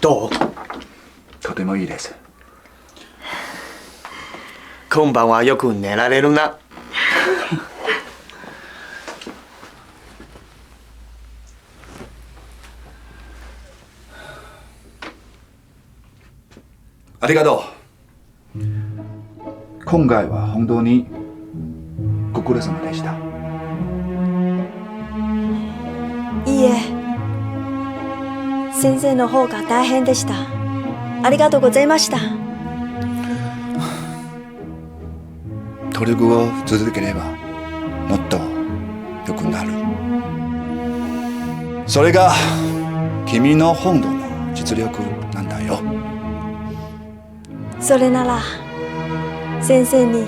どう？とてもいいです。今晩はよく寝られるな。ありがとう。今回は本当にご苦労様でした。いいえ、先生の方が大変でした。ありがとうございました。努力を続ければもっと良くなる。それが君の本当の実力なんだよ。それなら、先生に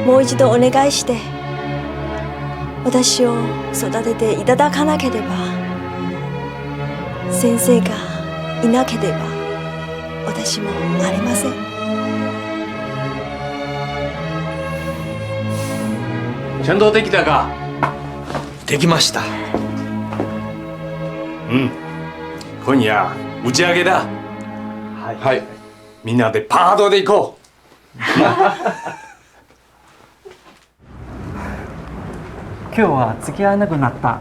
もう一度お願いして、私を育てていただかなければ。先生がいなければ、私もありません。ちゃんとできたか？できました。うん。今夜打ち上げだ。はい。みんなでパートで行こう。今日は付き合えなくなった。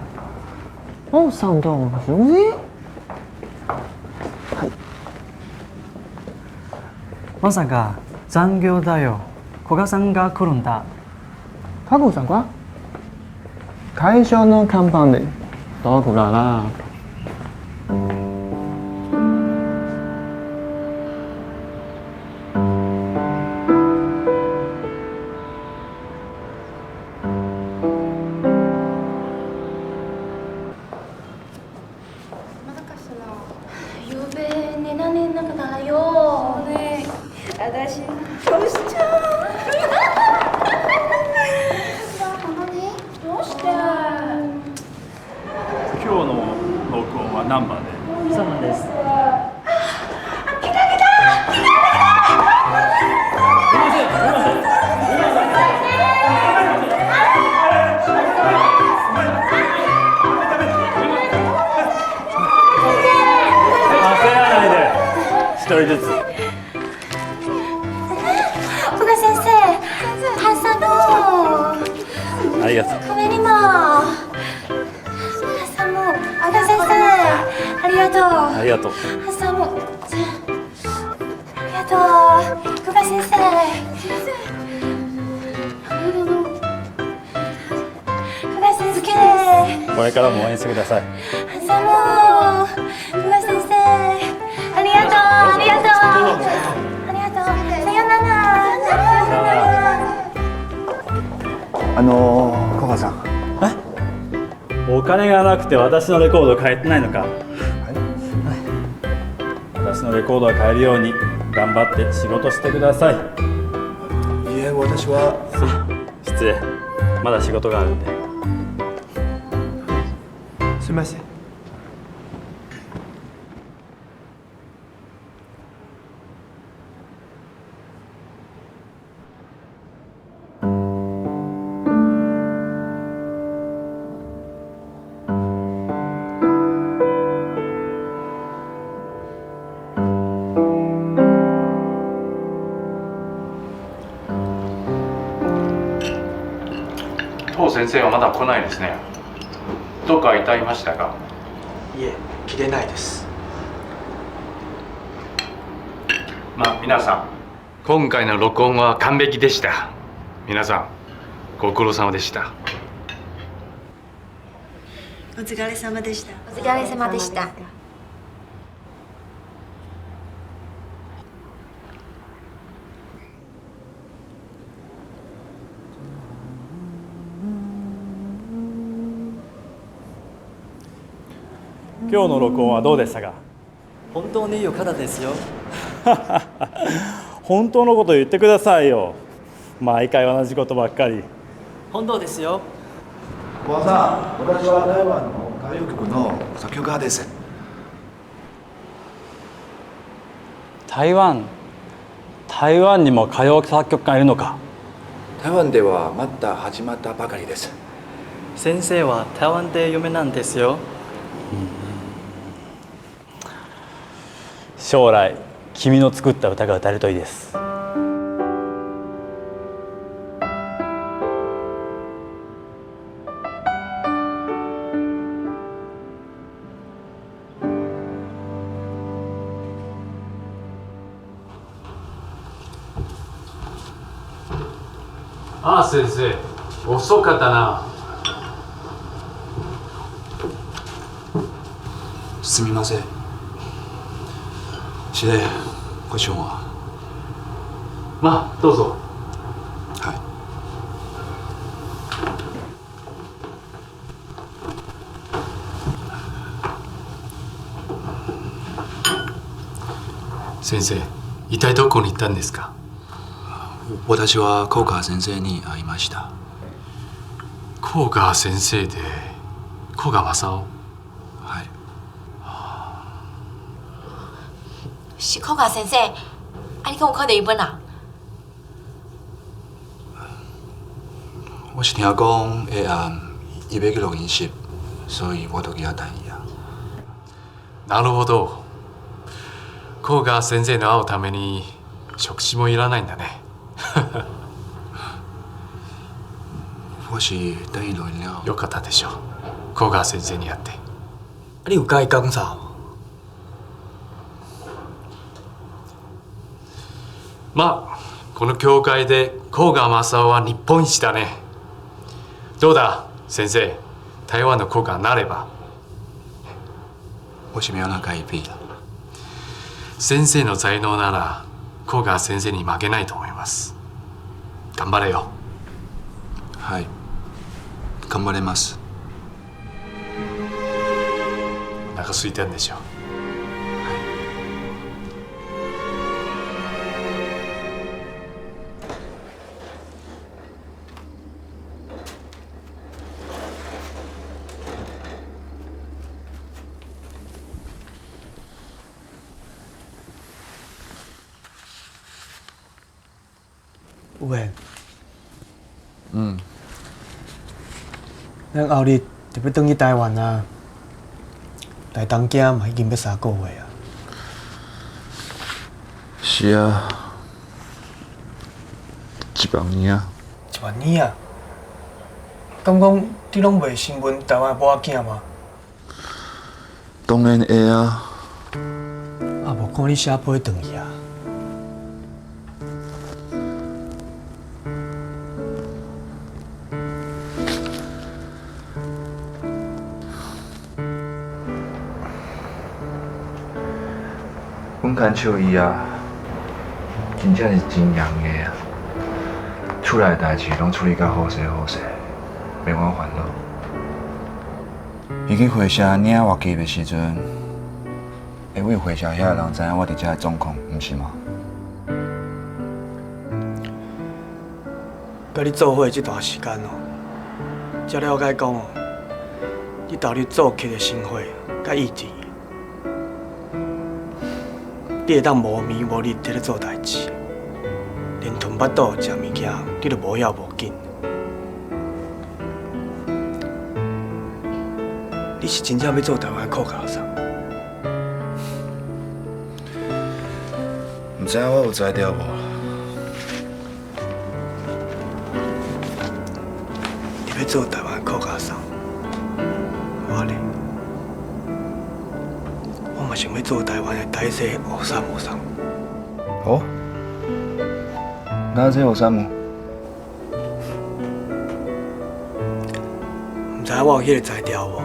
哦，上到容易。まさか残業だよ。古賀さんが来るんだ。加古さんか？会社の看板でどこだな。ゆうべ寝られなかったよ。ね。私どうしちゃう。どうして？今日の録音は何番で？ 3番です。焦らないで、一人ずつ。古賀先生、ハサも。ありがとう。カメリも。ハサも、古賀先生、ありがとう。ありがとう。ハサも、ありがとう。古賀先生。ありがとう。古賀先生。これからも応援してください。ハサも、古賀先生、ありがとう、ありがとう。ありがとう。さよなら。さよなら。古賀さん。お金がなくて、私のレコード買えてないのか。私のレコードが買えるように、頑張って仕事してください。いえ、私は。失礼。まだ仕事があるんで。すみません。当先生はまだ来ないですね。どっか痛いましたか？いえ、来てないです。まあ、皆さん、今回の録音は完璧でした。皆さん、ご苦労様でした。お疲れ様でした。お疲れ様でした。今日の録音はどうでしたか？本当に良かったですよ。本当のこと言ってくださいよ。毎回同じことばっかり。本当ですよ。古賀さん、私は台湾の歌謡曲の作曲家です。台湾。台湾にも歌謡作曲家いるのか？台湾では、まだ始まったばかりです。先生は台湾で有名なんですよ。将来君の作った歌が歌えるといいです。ああ、先生、遅かったな。すみません。是咧，我想啊。まあ、どうぞ。はい。先生、一体どこに行ったんですか？私は古川先生に会いました。古川先生で、古川正夫？はい。是古川先生，啊，你敢有看著伊本人？我是聽講下暗伊欲去錄音室，所以我就去遐等伊啊。なるほど。古川先生に会うために食事もいらないんだね。我是等伊錄音了。よかったでしょう。古川先生に会って。你有佮伊講啥無？まあ、この教会で古川正夫は日本一だね。どうだ、先生、台灣の古川なれば。我是欲按怎共伊比啦。先生の才能なら古川先生に負けないと思います。頑張れよ。はい、頑張れます。お腹空いたんでしょう。有闲。嗯。咱後日就欲轉去台灣啊，來東京嘛已經欲3個月啊。是啊，1萬年啊。1萬年啊？敢講你攏袂先問台灣的某仔囝嗎？當然會啊。啊，無看你寫批轉去啊？阮牽手伊啊，真正是真嚴的啊！厝內代誌攏處理甲好勢好勢，免阮煩惱。伊去會社領活期的時陣，會為會社遐的人知影我佇遮的狀況，毋是嗎？佮你做伙這段時間哦，才了解講哦，你投入做客的心血佮意志。你會當無眠無日佇咧做代誌，連吞腹肚食物件，你都無要無緊。你是真正欲做台灣的古川桑？毋知影我有才調無？你欲做台灣的古川桑，我咧？我嘛想欲做台灣的大勢學三學三。哦？哪這學三姆？毋知影我有彼个才調無？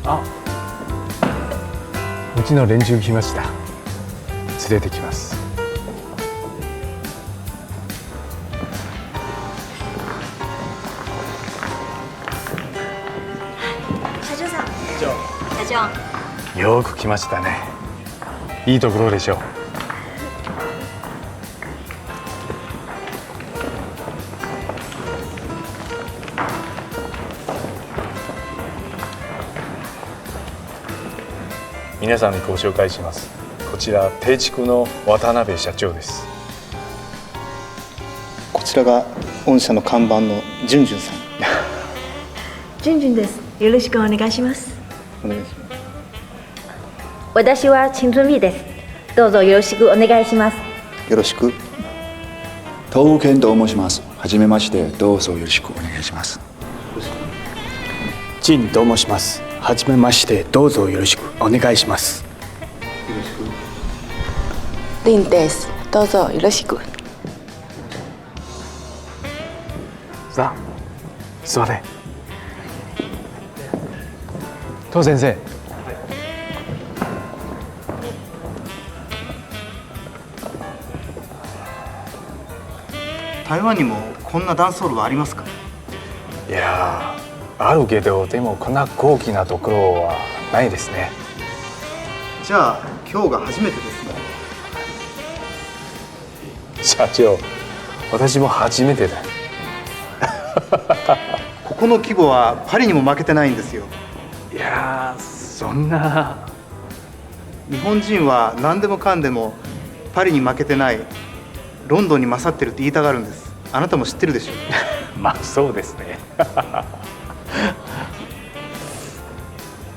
あ、うちの連中来ました。連れてきます。社長さん。社長。よく来ましたね。いいところでしょう。皆さんにご紹介します。こちら定畜の渡辺社長です。こちらが御社の看板のジュンジュンさん。ジュンジュンです。よろしくお願いします。お願いします。私は青春美です。どうぞよろしくお願いします。よろしく。東健と申します。はじめまして、どうぞよろしくお願いします。ジンと申します。はじめまして、どうぞよろしくお願いします。よろしく。リンです。どうぞよろしく。さあ、座れ。東先生。台湾にもこんなダンスホールはありますか？いやー、あるけど、でもこんな高貴なところはないですね。じゃあ今日が初めてですね。社長、私も初めてだ。ここの規模はパリにも負けてないんですよ。いやー、そんな。日本人は何でもかんでもパリに負けてない、ロンドンに勝ってるって言いたがるんです。あなたも知ってるでしょ。まあそうですね。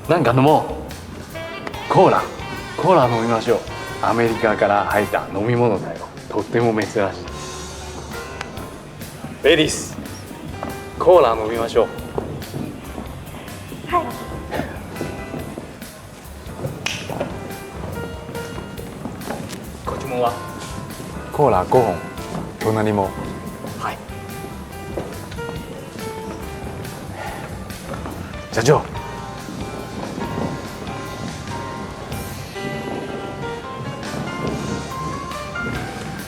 なんか飲もう。コーラ、コーラ飲みましょう。アメリカから入った飲み物だよ。とっても珍しい。エリス、コーラ飲みましょう。はい。ご注文は？コーラ5本、隣も。はい。社長。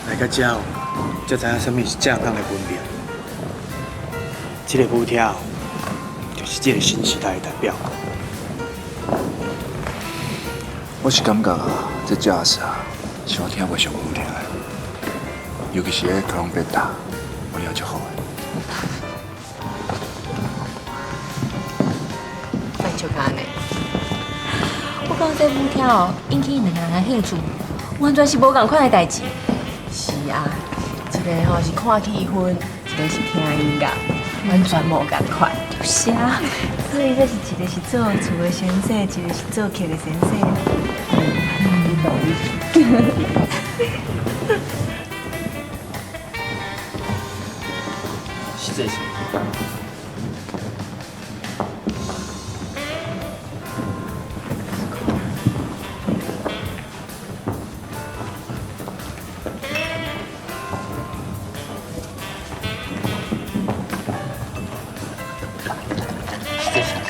来到这哦，才知影啥物是正港的文明。这个舞厅哦，就是这个新时代的代表。我是感觉啊，这架势啊，是我听过上好听的，尤其是彼克隆贝塔，我了足好的。莫笑甲按呢。我感觉这舞厅哦，引起两个人的兴趣，完全是无仝款的代志。是啊，一个吼是看气氛，一个是听音乐，完全无仝款。就是啊，所以这是一个是做厝的先生，一个是做客的先生。你懂意。失礼します。失礼します。失礼します。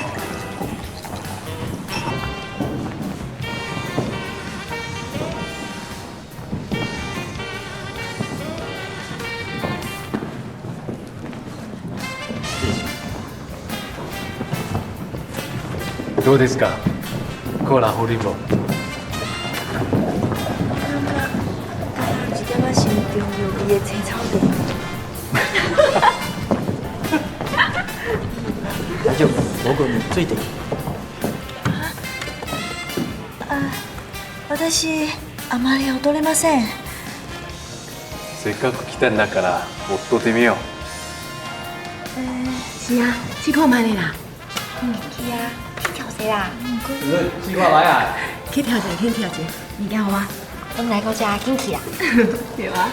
どうですか、コーラホリボ。感觉有一点仔伤重药味的青草茶。大丈夫、僕についてき。あ、私あまり踊れません。せっかく来たんだから踊ってみよう。是啊，试看覓啦。去啊，去跳啥啦？试看覓啊！去跳者，去跳者，物件予我。拢来到遮，紧去啊！对啊。